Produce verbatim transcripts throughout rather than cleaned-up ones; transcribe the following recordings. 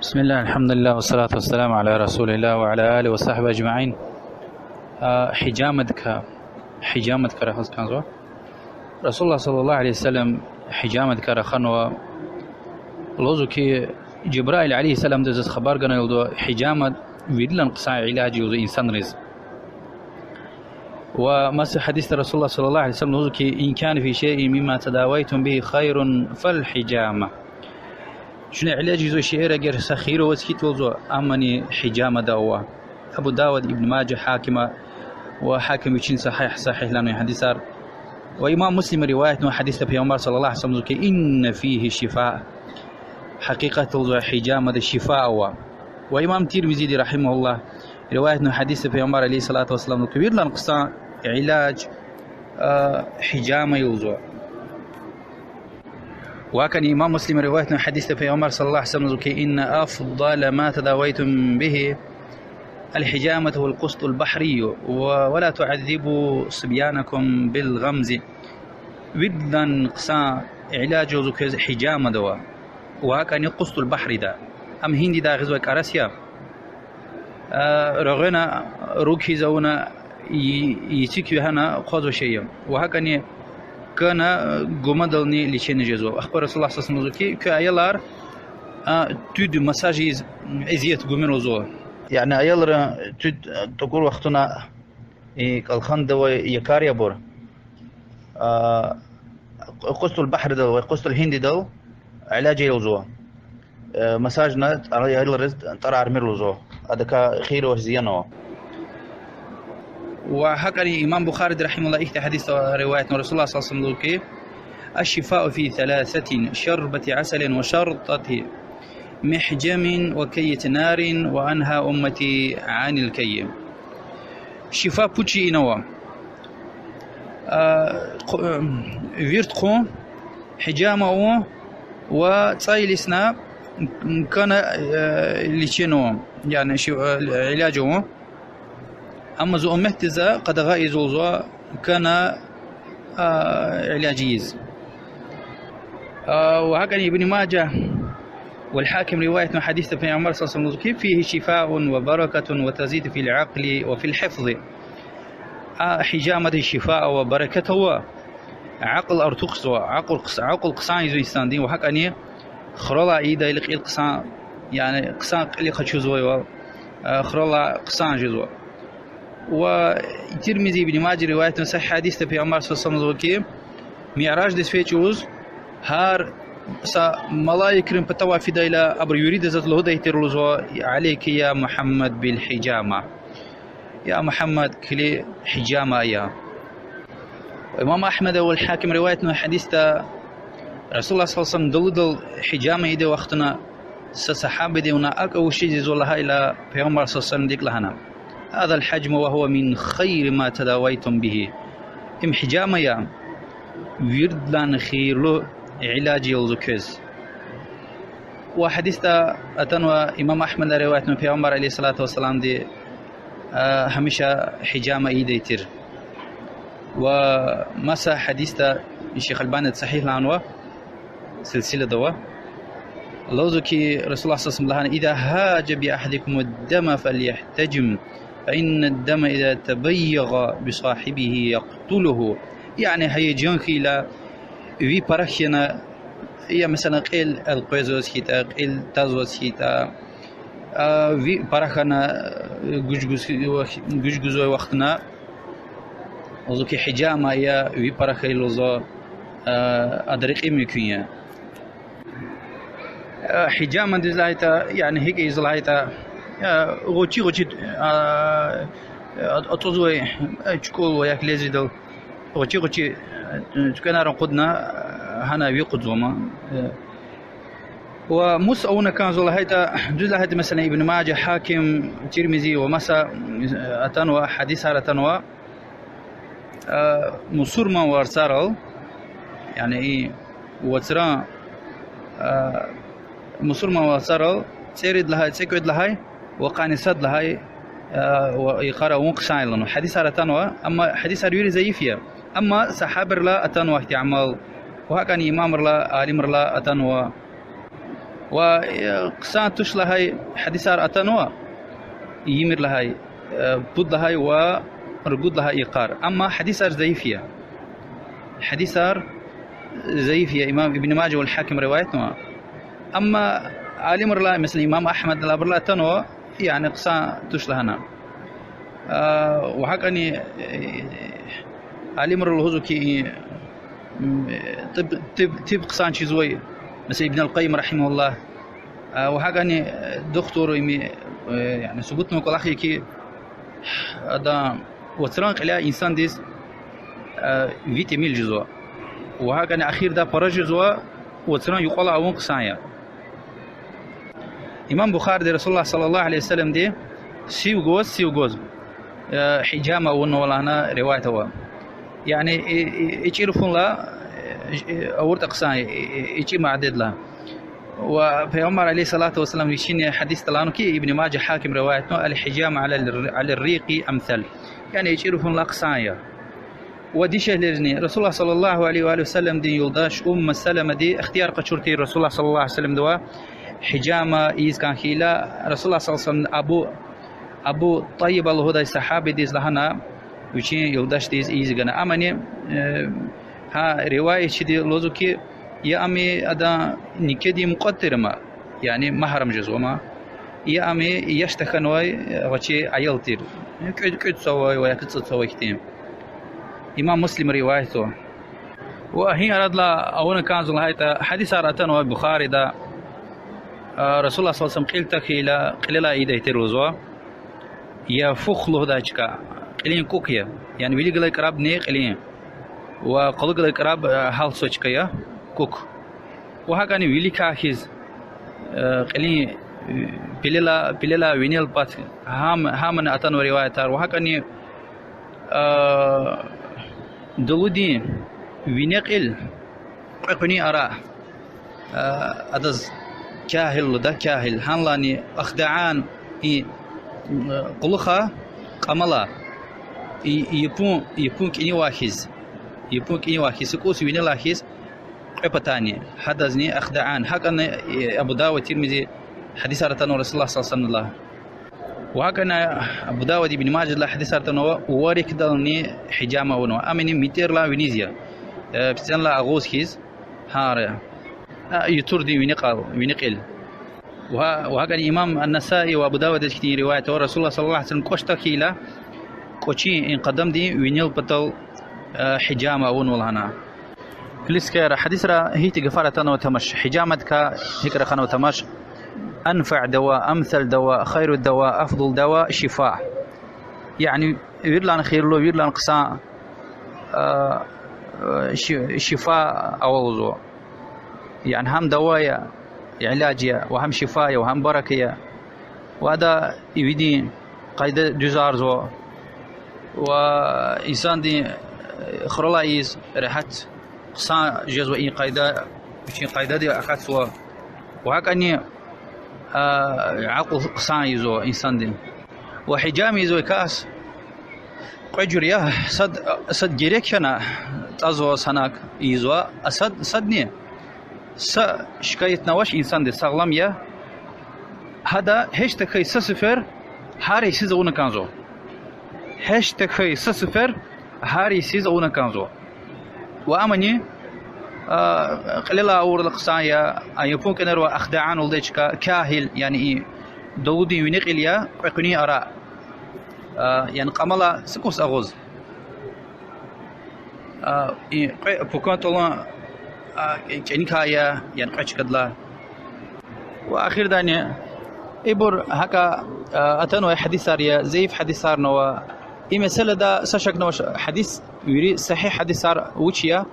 بسم الله، الحمد لله، والصلاة والسلام على رسول الله وعلى آله وصحبه أجمعين. А, хӀижамадикай, хӀижамадикай рахаз кӀанзава. Расулуллагь صلى الله عليه وسلم хӀижамадикай раханва. Лугьузва хьи, Жабраил عليه السلامди заз хабар гана лугьузва, хӀижамад виридалай хъсан иляж я лугьузва инсанриз. Ва маса гьадисда Расулуллагь صلى الله عليه وسلم лугьузва хьи, إن كان في شيء مما تداويتم به خير فالحجامة. Чна иляж ийизвай шейэр эгер са хийир аваз хьайитӀа лугьузва, амни хӀижамада ава. Абу Давуда, Ибн Мажа, Гьакима, ва Гьаким вичин сагьигь, сагьигьлана гьадисар. Ва имам Муслима риваятнавай гьадисда Пайгъамбар صلى الله عليه وسلم лугьузва хьи, إن فيه شفاء. Гьакъикъатда лугьузва хӀижамада шифа ава. Ва имам Тирмизиди رحمه الله риваятнавай гьадисда Пайгъамбар عليه الصلاة والسلام лугьузва хьи, виридалай хъсан иляж, а, хӀижама я лугьузва. Ва гьакӀни имам Муслима риваятнавай гьадисда Пайгъамбар صلى الله عليه وسلم лугьузва хьи, إن أفضل ما تداويتم به الحجامة والقسط البحري، و، ولا تعذبوا صبيانكم بالغمز. Виридалай хъсан иляж я лугьузва квез хӀижамада ава. Ва гьакӀни къустул бахрда. Ам Гьиндидай гъизвай кӀарас я. А, регъвена руг хьиз авуна, и-, эциг вегьена хъвазвай шей я. Ва гьакӀни кана, а, гумадални лечение жезва. Ахпа Расулуллагь صلى الله عليه وسلم лугьузва хьи, куь аялар, а, туьд массаж ийиз, м, эзият гумир лугьузва. Яни аялрин туьд, а, тӀукӀур вахтунда и кӀалхандавай якӀар я абур, а, къустул бахрдал ва къустул Гьиндидал иляж я лугьузва. Э, массажна тӀвар-, аялриз тӀварар мир лугьузва. Адакай хийир авач, зиян ава. Ва гьакӀни имам Бухариди رحمه الله ихьтин гьадис риваятнава, Расулуллагь صلى الله عليه وسلم лугьузва хьи, الشفاء في ثلاثة: شربة عسل وشرطة محجم وكية نار وأنهى أمتي عن الكي. Шифа пуд шейинава. А, хъу-, вирт хъун, хӀижама авун ва цӀай илисна кана, э, лечение авун, яни ши-, э, иляж авун. Амма зи умметдиз къадагъа ийизва лугьузва кана, а, иляж ийиз. А, ва гьакӀни Ибн Мажа ва Гьаким риваятнавай гьадисда Пайгъамбар صلى الله عليه وسلم лугьузва хьи, فيه شفاء وبركة وتزيد في العقل وفي الحفظ. А хӀижамада шифа ава, берекат ава, акьул артухзава, акьул хъс-, акьул хъсан ийизва инсандин, ва гьакӀни хуралай ийидайла кьил хъсан, яни хъсан кьилихъ къачузвайвал, а, хуралай хъсан жезва. Ва Тирмизи, Ибн Мажа риваятнавай сагьигь гьадисда Пайгъамбар صلى الله عليه وسلم лугьузва хьи, Миъраждиз фейи чӀавуз гьар са малаикрин патавай фидайла, абуру вирида заз лугьудай тир лугьузва: عليك يا محمد بالحجامة. Я Мугьаммад, килиг хӀижама ая. Имам Агьмада ва Гьаким риваятнавай гьадисда Расулуллагь صلى الله عليه وسلم далудал хӀижама ийидай вахтунда са сагьабади вуна акӀ вучиз ийизва лагьайла, Пайгъамбар صلى الله عليه وسلمди икӀ лагьана: هذا الحجم وهو من خير ما تداويتم به. Им хӀижама я, виридалай хийирлу иляж я лугьузва квез. Ва гьадисда атанва, имам Агьмада риваятнава, Пайгъамбар عليه الصلاة والسلامди, а, гьамиша хӀижама ийидай тир. Ва маса гьадисда, Шейх Албаниди сагьигьланва, силсилада ава, лугьузва хьи, Расулуллагь صلى الله عليه وسلم лагьана: إذا هاج بأحدكم الدم فليحتجم، فإن الدم إذا تبيغ بصاحبه يقتله. Яни гьа жан хьайила, ви пара хьана, я, месела, кьел элкъвезваз хьайитӀа, кьел тазваз хьайитӀа, а, ви пара хьана, гуж гуз-, гуж гузвай вахтунда, лугьузва хьи, хӀижама ая, ви пара хьайила лугьузва, а, адан рекьин мумкин я. А, хӀижама дуьз лагьайтӀа, яни гьикӀ ийизва лагьайтӀа, а, гъвечӀи-гъвечӀи, а, а, ацӀузвай, а, чукӀул ва я лезвиедал гъвечӀи-гъвечӀи, а, цуьквенар акъудна, а, гьана ви къудзава ман. Э, ва мус авуна кӀанзава лагьайтӀа, дуьз лагьайтӀа, месела, Ибн Мажа, Гьаким, Тирмизи ва маса, э, атанва, гьадисар атанва, а, мусурман варцарал, яни и вацран, а, мусурман варцарал цӀерид лагьай, цӀекӀуьд лагьай ва къанни сад лагьай, а, ва йикъара авун хъсан я лагьана. Гьадисар атанва, амма гьадисар вири зайиф я. Амма сагьабайрилай атанва ихьтин амал, ва гьакӀни имамрилай, алимрилай атанва. Ва, э, хъсан туш лагьай гьадисар атанва, ийимир лагьай, э, пуд лагьай ва ругуд лагьай йикъар. Амма гьадисар зайиф я. Гьадисар зайиф я, имам Ибн Мажа вал Гьаким риваятнава. Амма алимрилай, месела, имам Агьмадалай, абурулай атанва, яни хъсан туш лагьана. А, ва гьакӀани, э, алимри лугьузва хьи, м, э, тиб, тиб, тиб хъсан чизвай, месела, Ибн аль-Къайим рагьимагьуллагь, а, ва гьакӀани, э, духтур им, э, яни субутнавай кӀвалах я хьи, ада вацран кьиляй инсандиз, э, ви тӀимил жезва. Ва гьакӀани ахирда пара жезва, вацран юкьвал авун хъсан я. Имам Бухариди رسول الله صلى الله عليه وسلمди сив гваз, сив гваз, э, гьижама авунва лагьана риваят ава. Яни, и, и, ичӀи руфунлай, э, авуртӀа хъсан я, и, и, ичӀи мадедилай. Ва Пайгъамбар عليه الصلاة والسلام вичин гьадисда лагьанва хьи, Ибн Мажа, Гьаким риваятнава: الحجامة على الر-، على الريق أمثل. Яни ичӀи руфунлай хъсан я. Ва дишегьлизни رسول الله صلى الله عليه وآله وسلمдин юлдаш Умму Саламади ихтияр къачур тир رسول الله صلى الله عليه وسلمдивай, гьижама ийиз кӀан хьайила, رسول الله صلى الله عليه وسلم Абу, Абу Тайиба лугьудай сагьабидиз лагьана вичин юлдашдиз ийиз гана. Амани, э, гьа риваятчиди лугьузва хьи, я ам адан некедин мукьвадар ама, яни магьрам жезва ама, я ам яш тахьанвай гъвечӀи аял тир. КӀуьд, кӀуьд йис авай ва я цӀуд йис авай хьтин. Имам Муслима риваятзава. Ва гьа арадилай авуна кӀанзава лагьайтӀа, гьадисар атанвай Бухарида, а, رسول الله صلى الله عليه وسلم кьил тахьайла, кьилелай ийидай тир лугьузва. Я фух лугьудай чка, кьилин кӀукӀ я. Яни вилик галай крабни кьилин. Ва къулухъ галай краб, а, гьалцо чка я, кӀукӀ. Ва гьакӀани виликай хьиз, э, кьилин, э, пелелай, пелелай винел пад, гьам, гьамни атанва риваятар. Ва гьакӀани, э, далудин вине кьил кьве къуьнин ара, э, адаз кягьил лугьуда, кягьил. Гьанлани ахдаан и, э, къулухъай кьамалай, и, япун, япун кӀанивай хьиз, япун кӀанивай хьиз, са кӀус винелай хьиз, кьве патани, гьадазни ахдаан. ГьакӀани, э, Абу Давуд, Тирмизи гьадисар атанва رسول الله صلى الله عليه وسلمдилай. Ва гьакӀани Абу Давуд, Ибн Мажадилай гьадисар атанва, варикдални гьижама авунва. Амни метӀерилай виниз я. Э, пицанлай агъуз хьиз, гьа ара. А, ютурдин вине кьал, вине кьил. Ва, ва гьакӀани имам ан-Насаи ва Абу Давудаз хьтин риваят ава, رسول الله صلى الله عليه وسلم кӀвач тахьайла, кӀвачин и къадамдин винел патал, э, гьижама авунва лагьана. Килигзава, гьадисра гьихьтин гафар атанва тамаш, гьижамадикай гьикӀ раханва тамаш: أنفع دواء، أمثل دواء، خير دواء، أفضل دواء، شفاء. Яни виридалай хийирлу, виридалай хъсан, а, ши-, шифа ава лугьузва. Яни гьам дава я, илаж я, ва гьам шифа я, ва гьам барака я. Ва ада ивидин къайда дуьзарзава. Ва инсандин, э, хуралай ийиз регьят, хъсан жезва и къайда, вичин къайдадиз акъатзава. Ва гьакӀани, а, акьул хъсан ийизва инсандин. Ва гьижама ийизвай кас кьве жуьре я, сад, сад герек хьана тӀазвай санал ийизва, а сад, садни са шикаятни авач инсандиз, сагълам я. Гьада гьич тахьай са сефер гьар йисуз авуна кӀанзава. Гьич тахьай са сефер гьар йисуз авуна кӀанзава. Ва амни, а, кьилелай авурла хъсан я, а япун кӀанарвай ахдаан лугьудай чка, кягьил, яни и далудин вине кьил я, кьве къуьнин ара. А, яни кьамалай са кӀус агъуз. А, и кьве пукан тӀалун, а, кӀаникай я, яни кьве чкадилай. Ва ахирдани, ибур гьакӀа, а, атанвай гьадисар я, зайиф гьадисарни ава. И месэлада са шакни авач, гьадис, вири сагьигь гьадисар вуч я?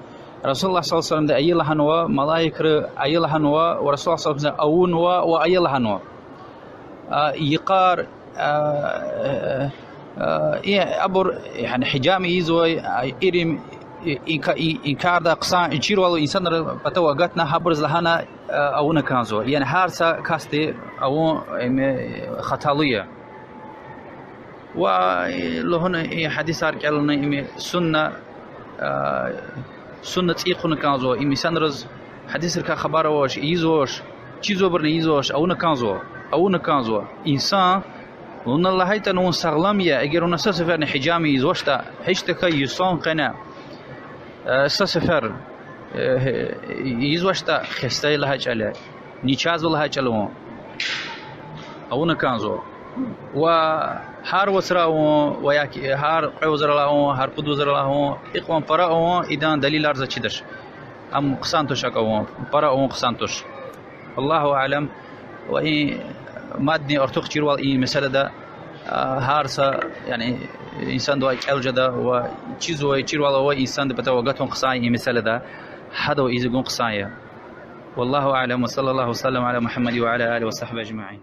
رسول الله صلى الله عليه وسلمди ая лагьанва, малаикри ая лагьанва, ва رسول الله صلى الله عليه وسلم авунва ва ая лагьанва. А, йикъар, а, а, и абур, яни гьижама ийизвай, а, ирим, и, инка-, и, инкардай хъсан чирвал инсанрин патав агатна, гьабуруз лагьана, а, авуна кӀанзава. Яни гьар са касди авун, эм, хаталу я. Ва, э, лугьуна и гьадисар кӀелна, им сунна, а, сунна цӀийи хъувуна кӀанзава, им инсанриз гьадисрикай хабар авач, ийизвач. Чизвайбурни ийизвач, авуна кӀанзава, авуна кӀанзава. Инсан, вуна лагьайтӀани вун сагълам я, эгер вуна са сеферни гьижама ийизвачтӀа, гьич тахьай йисан къене, э, са сефер, э, ийизвачтӀа, хестай лагьай чӀал я, начагъзава лагьай чӀал я вун. Авуна кӀанзава. Ва гьар вацра авун, ва я гьар кьве вацралай авун, гьар пуд вацралай авун, икьван пара авун, идан далилар за чидач. Ам хъсан туш акӀ авун, пара авун хъсан туш. Аллагьу аълам, ва и мадни артух чирвал и месэлада, а, гьар са, яни, инсандивай кӀел жеда ва чизвай, чирвал авай инсандин патав агатун хъсан я и месэлада, гьадав ийиз гун хъсан я. والله أعلم، وصلى الله وسلم على محمد وعلى آله وصحبه أجمعين.